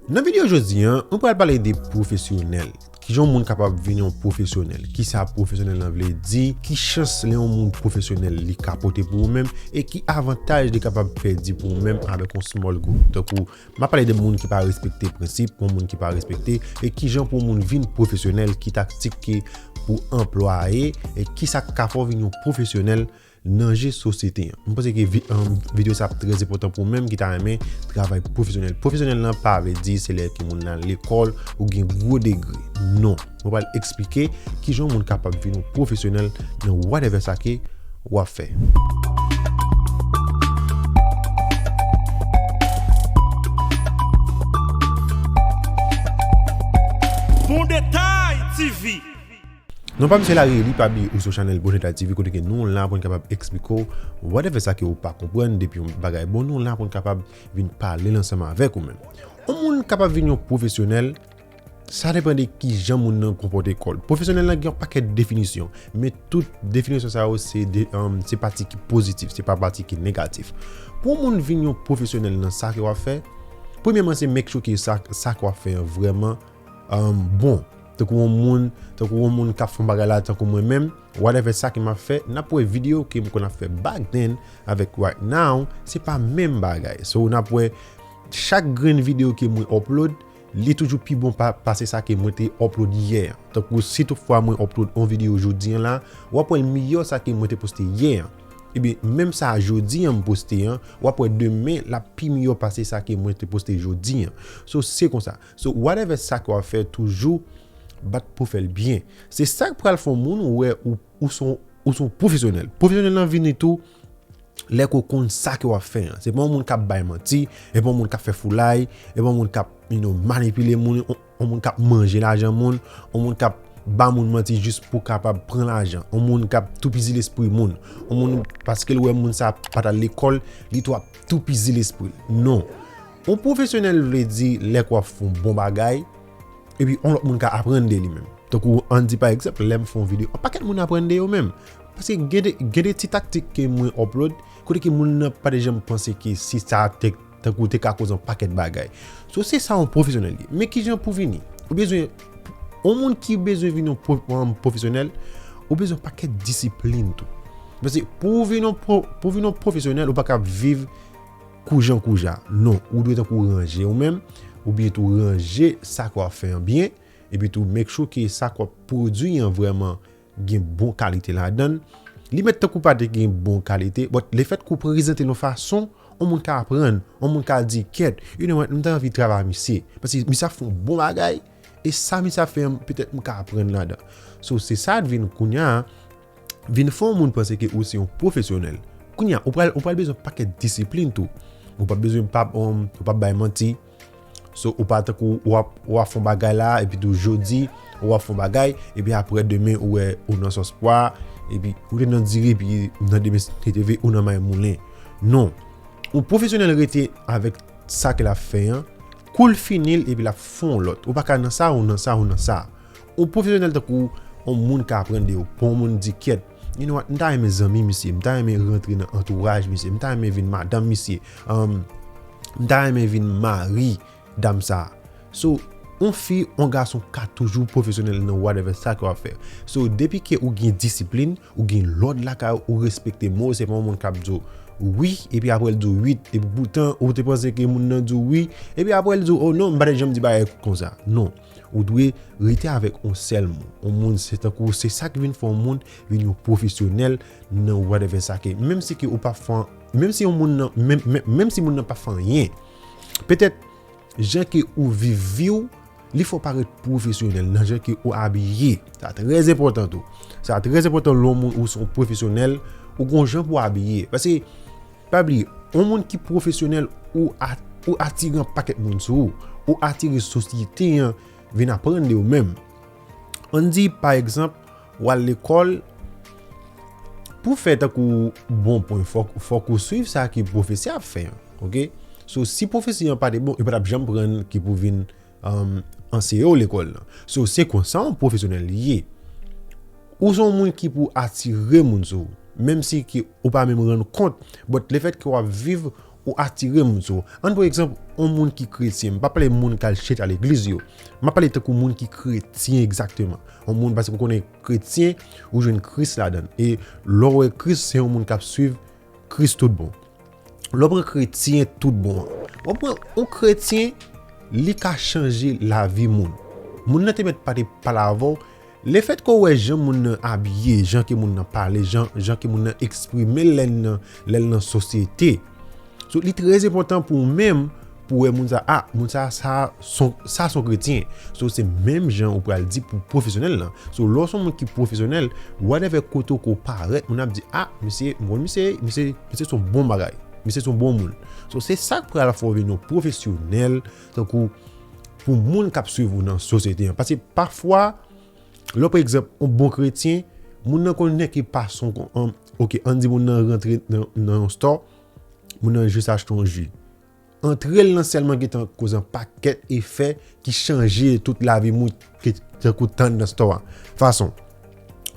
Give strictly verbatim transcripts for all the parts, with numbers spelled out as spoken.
Nan videyo jodi a, mwen pral pale de pwofesyonèl. Kijan yon moun kapab vin yon pwofesyonèl? Kisa pwofesyonèl lan vle di? Ki chans lè yon moun pwofesyonèl li ka pote pou ou menm? E ki avantaj li kapab pèdi pou ou menm avèk yon small group? Tankou, m ap pale de moun ki pa respekte prensip, yon moun ki pa respekte, e kijan pou yon moun vin pwofesyonèl, ki taktik ke pou anplwaye, e kisa k ka fè w vin yon pwofesyonèl nan je sosyete an. Mwen panse ke vi-, um, videyo sa ap trè enpòtan pou ou menm ki ta renmen travay pwofesyonèl. Pwofesyonèl lan pa vle di se lè ke moun nan lekòl ou gen gwo degre. Non. Mwen pral eksplike kijan yon moun kapab vin yon pwofesyonèl nan whatever sa ke w ap fè. Bon Detay T V. Non pa m se Larry Eli, pa bliye ou sou chanèl Bon Detay T V kote ke nou la pou n kapab eksplike w whatever sa ke ou pa konprann depi yon bagay bon, nou la pou n kapab vin pale l ansanm avèk ou menm. Yon moun kapab vin yon pwofesyonèl, sa depann de kijan moun nan konpòte kò l. Pwofesyonèl lan gen yon pakèt definisyon, men tout definisyon sa yo se de, um, se pati ki pozitif, se pa pati ki negatif. Pou yon moun vin yon pwofesyonèl nan sa ke w ap fè, premyèman se make sure ke sa, sa ke w ap fè an vrèman um, bon. Tankou yon moun, tankou yon moun k ap fè yon bagay la, tankou mwen menm, whatever sa ke m ap fè, n ap wè videyo ke m konn ap fè back then avèk right now, se pa menm bagay. So, n ap wè chak grenn videyo ke mwen upload, li toujou pi bon pa, pase sa ke mwen te upload yè an. Tankou si toutfwa mwen upload yon videyo jodi an la, w ap wè l miyò sa ke mwen te poste yè an. Ebyen, menm sa jodi an m poste an, w ap wè demen l ap pi miyò pase sa ke mwen te poste jodi an. So, se konsa. So, whatever sa ke w ap fè, toujou bat pou fè l byen. Se sa k pral fè yon moun wè ou, ou se yon, ou se yon pwofesyonèl. Pwofesyonèl lan vini tou lè ke w konn sa ke w ap fè an. Se pa yon moun k ap bay manti, e pa yon moun k ap fè foulay, e pa yon moun k ap, you know, manipile moun, yon, yon moun k ap manje lajan moun, yon moun k ap ba moun manti jis pou kapab pran lajan, yon moun k ap toupizi lespri moun, yon moun paske l wè moun sa pa t al lekòl, li tou ap toupizi lespri l. Non. Yon pwofesyonèl vle di lè ke w ap fè yon bon bagay, epi yon lòt moun ka aprann de li menm. Tankou, ann di pa egzanp, lè m fè yon videyo, yon pakèt moun aprann de yo menm. Paske gen de, gen de ti taktik ke mwen upload, kote ke moun nan pa te janm panse ke si sa te, tankou te ka koze yon pakèt bagay. So, se sa yon pwofesyonèl ye. Men kijan pou vini? Ou bezwen, yon moun ki bezwen vin yon pwo-, yon pwofesyonèl, ou bezwen yon pakèt disiplin tou. Paske pou w vin yon pwo-, pou w vin yon pwofesyonèl, ou pa ka viv koujan kouja. Non, ou dwe tankou ranje w menm, oubyen tou ranje sa ke w ap fè an byen, epi tou make sure ke sa ke w ap pwodui an vrèman gen bon kalite ladan l. Li mèt tankou pa te gen bon kalite, but lefètke w prezante l yon fason, yon moun ka aprann, yon moun ka di, "Kèt, you know what, m ta anvi travay misye. Paske misye ap fè yon bon bagay, e sa misye ap fè an, petèt m ka aprann ladan." So, se sa k vin kounye a, vin fè yon moun panse ke ou se yon pwofesyonèl. Kounye a, ou pral, ou pral bezwen pakèt disiplin tou. Ou pa bezwen pa, um, ou pa bay manti. So, ou pa tankou w ap, w ap fè yon bagay la, epi tou jodi, w ap fè yon bagay, epi aprè demen, ou wè ou nan sòs pwa, epi ou te nan diri, epi nan demen, te leve, ou nan may moulen. Non. Yon pwofesyonèl rete avèk sa ke l ap fè an, kou l fini l, epi l ap fè yon lòt. Ou pa ka nan sa, ou nan sa, ou nan sa. Yon pwofesyonèl tankou yon moun ka aprann de ou. Pou yon moun di, "Kèt, you know what, m ta renmen zanmi misye, m ta renmen rantre nan antouraj misye, m ta renmen vin madanm misye, um, m ta renmen vin mari dam sa a." So, yon fi, yon gason ka toujou pwofesyonèl nan whatever sa ke w ap fè. So, depi ke ou gen disiplin, ou gen lòd lakay ou, ou respekte mo, se pa yon moun k ap di w wi, epi aprè l di w uit, epi poutan ou te panse ke moun nan di w wi, epi aprè l di w, "Oh non, m pa t janm di bagay konsa." Non. Ou dwe rete avèk yon sèl mo. Yon moun, se tankou, se sa ki vin fè yon moun vin yon pwofesyonèl nan whatever sa ke. Menm si ke ou pa fè, menm si yon moun nan, menm, menm, menm si moun nan pa fè anyen, petèt, jan ke ou viv vi w, li fè w parèt pwofesyonèl nan jan ke ou abiye. Sa trè enpòtan tou. Sa trè enpòtan lè yon moun ou se yon pwofesyonèl, ou gon jan pou w abiye. Paske, pa bliye, yon moun ki pwofesyonèl, ou a-, ou atire yon pakèt moun sou ou. Ou atire sosyete an vin aprann de ou menm. Ann di, pa egzanp, w al lekòl, pou fè tankou bon pwen, fòk, fòk ou swiv sa ke pwofesè ap fè an, oke? So, si pwofesè an pa te bon, yo pa t ap janm pran ki pou vin, um, anseye w lekòl lan. So, se konsa yon pwofesyonèl li ye. Ou se yon moun ki pou atire moun sou ou, menm si ke ou pa menm rann kont, but lefètke w ap viv ou atire moun sou ou. Ann pran egzanp, yon moun ki kretyen, m pa pale moun k al chèch, al legliz yo. M ap pale tankou moun ki kretyen egzakteman. Yon moun, paske ou konnen kretyen, ou jwenn Kris ladan l. E lè w wè Kris, se yon moun k ap swiv Kris tout bon. Lè w pran kretyen tout bon an, w ap pran yon kretyen, li ka chanje lavi moun. Moun nan te mèt pa te pale avè w. Lefètke w wè jan moun nan abiye, jan ke moun nan pale, jan, jan ke moun nan eksprime l lè l nan, lè l nan sosyete. So, li trè enpòtan pou w menm, pou w wè moun sa, ah, moun sa, sa son, sa son kretyen. So, se menm jan ou pral di pou pwofesyonèl lan. So, lè w son moun ki pwofesyonèl, whatever kote w ko parèt, moun ap di, ah, misye, m konn misye, misye, misye son bon bagay. Misye son bon moun. So, se sa k pral fè w vin yon pwofesyonèl, tankou pou moun k ap swiv ou nan sosyete an. Paske pafwa, lè w pran egzanp, yon bon kretyen, moun nan konn nèke pa son, an, ok, ann di moun nan rantre nan, nan yon store, moun nan jis achte yon ji. Antre l lan sèlman gentan koz an pakèt efè ki chanje tout lavi moun ki tankou tann nan store a. Fason,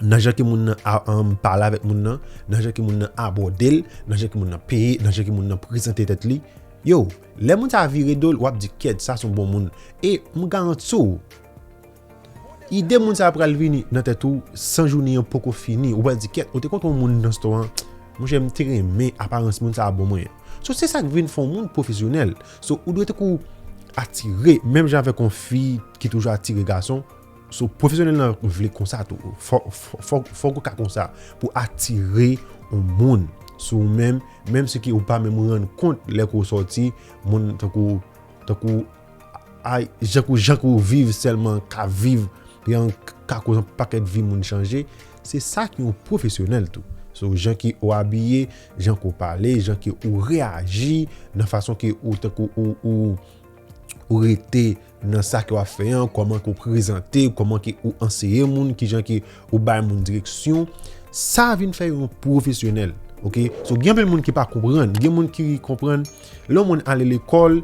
nan jan ke moun nan a, um, pale avèk moun nan, nan jan ke moun nan abòde l, nan jan ke moun nan peye, nan jan ke moun nan prezante tèt li. Yo, lè moun sa vire do l, w ap di, "Kyèt, sa se yon bon moun." E m garanti w, ide moun sa a pral vini nan tèt ou san jounen an poko fini. Ou pral di, "Kyèt, ou te kontre yon moun nan store an. Monchè, m te renmen aparans moun sa a ban mwen an." So, se sa k vin fè yon moun pwofesyonèl. So, ou dwe tankou atire, menm jan avèk yon fi ki toujou atire gason. So, pwofesyonèl lan vle konsa tou. Fò, fò, fò, fòk ou ka konsa pou atire yon moun sou ou menm, menm si ke ou pa menm rann kont lè ke w sòti, moun tankou, tankou, ay, jan ke w, jan ke w viv sèlman, ka viv, epi an ka koz an pakèt vi moun chanje. Se sa ki yon pwofesyonèl tou. So, jan ke w abiye, jan ke w pale, jan ke w reyaji, nan fason ke ou, tankou ou, ou, ou rete nan sa ke w ap fè an, kòman ke w prezante, kòman ke ou anseye moun, kijan ke ou bay moun direksyon, sa vin fè yon pwofesyonèl, ok? So, gen anpil moun ki pa konprann, gen moun ki konprann, lè yon moun ale lekòl,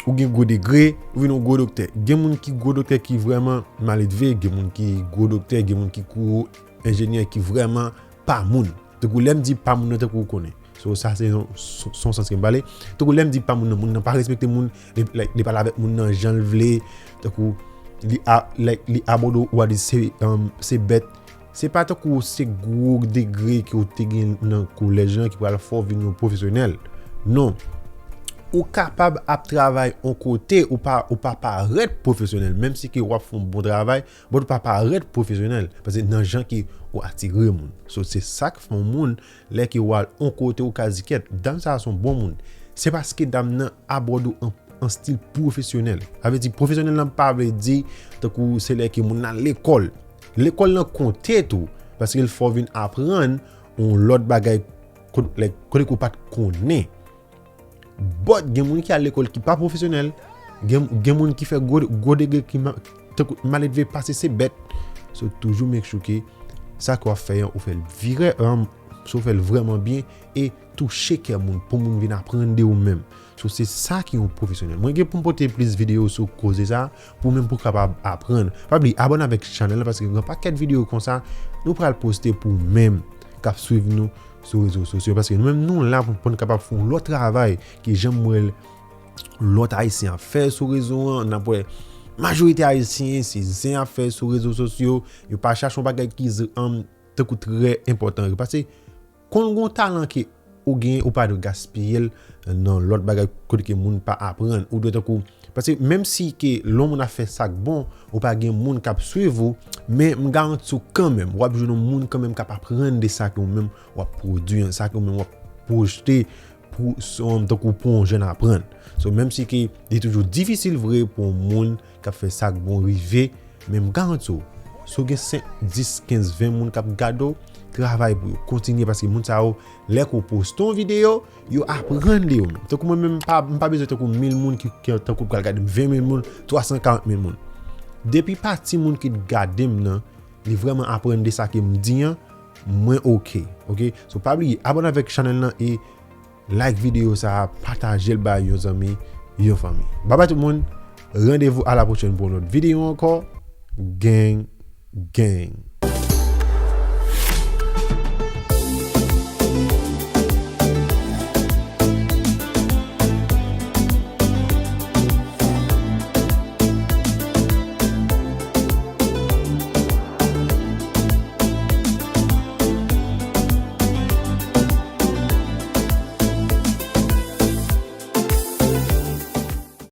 ou gen gwo degre, ou vin yon gwo doktè. Gen moun ki gwo doktè ki vrèman maledve, gen moun ki gwo doktè, gen moun ki gwo enjenyè ki vrèman pa moun. Tankou lè m di pa moun nan, tankou ou konnen. So, sa se yon, se yon sans ke m pale. Tankou lè m di pa moun nan, moun nan pa respekte moun, li, like, li pale avèk moun nan jan l vle, tankou li a, like, li abòde w, ou a di se, um, se bèt. Se pa tankou se gwo degre ke w te gen nan kolèj lan ki pral fè w vin yon pwofesyonèl. Non. Ou kapab ap travay yon kote, ou pa, ou pa parèt pwofesyonèl, menm si ke w ap fè yon bon travay, but ou pa parèt pwofesyonèl, paske nan jan ke ou atire moun. So, se sa k fè yon moun, lè ke w al yon kote, ou ka di, "Kyèt, dam sa a se yon bon moun." Se paske dam nan abòde w an, an stil pwofesyonèl. Sa vle di, pwofesyonèl lan pa vle di, tankou se lè ke moun nan al lekòl. Lekòl lan konte tou, paske l fè w vin aprann yon lòt bagay kot-, like, kote ke w pa t konnen. But gen moun ki al lekòl ki pa pwofesyonèl, gen, gen moun ki fè gwo, gwo degre ki ma-, tankou maledve pase se bèt. So, toujou make sure ke sa ke w ap fè an, ou fè l vire, um, so, ou fè l vrèman byen e touche kè moun pou moun vin aprann de ou menm. So, se sa ki yon pwofesyonèl. Mwen gen pou m pote plis videyo sou koze sa, pou menm pou kapab aprann. Pa bliye abòne avèk chanèl la, paske gen pakèt videyo konsa nou pral poste pou menm k ap swiv nou sou rezo sosyo, paske nou menm nou la pou, pou n kapab fè yon lòt travay ke jan m wè lòt ayisyen ap fè sou rezo an, n ap wè majorite ayisyen se zen y ap fè sou rezo sosyo, yo pa chache yon bagay ki z-, um, tankou trè enpòtan. Paske konn gon talan ke ou gen, ou pa dwe gaspiye l nan lòt bagay kote ke moun pa aprann. Ou dwe tankou, paske menm si ke lè yon moun ap fè sa k bon, ou pa gen moun k ap swiv ou, men m garanti w kanmenm, w ap jwenn yon moun kanmenm k ap aprann de sa ke ou menm w ap pwodui an, sa ke ou menm w ap pwojte pou, um, tankou pou yon jèn aprann. So, menm si ke li toujou difisil vre pou yon moun k ap fè sa k bon rive, men m garanti w, si w gen senk, dis, kenz, ven moun k ap gade w, travay pou yo. Kontinye, paske moun sa yo, lè ke w poste yon videyo, yo aprann de yo menm. Tankou mwen menm, m pa, m pa bezwen tankou mil moun ki, ki tankou pral gade m, ven mil moun, twa san karant mil moun. Depi pa timoun ki t gade m nan, li vrèman aprann de sa ke m di an, mwen oke, oke? So, pa bliye, abòne avèk chanèl lan e like videyo sa a, pataje l bay yon zanmi, yon fanmi. Babay tout moun, randevou a la pwochèn pou yon lòt videyo ankò. Gang, gang.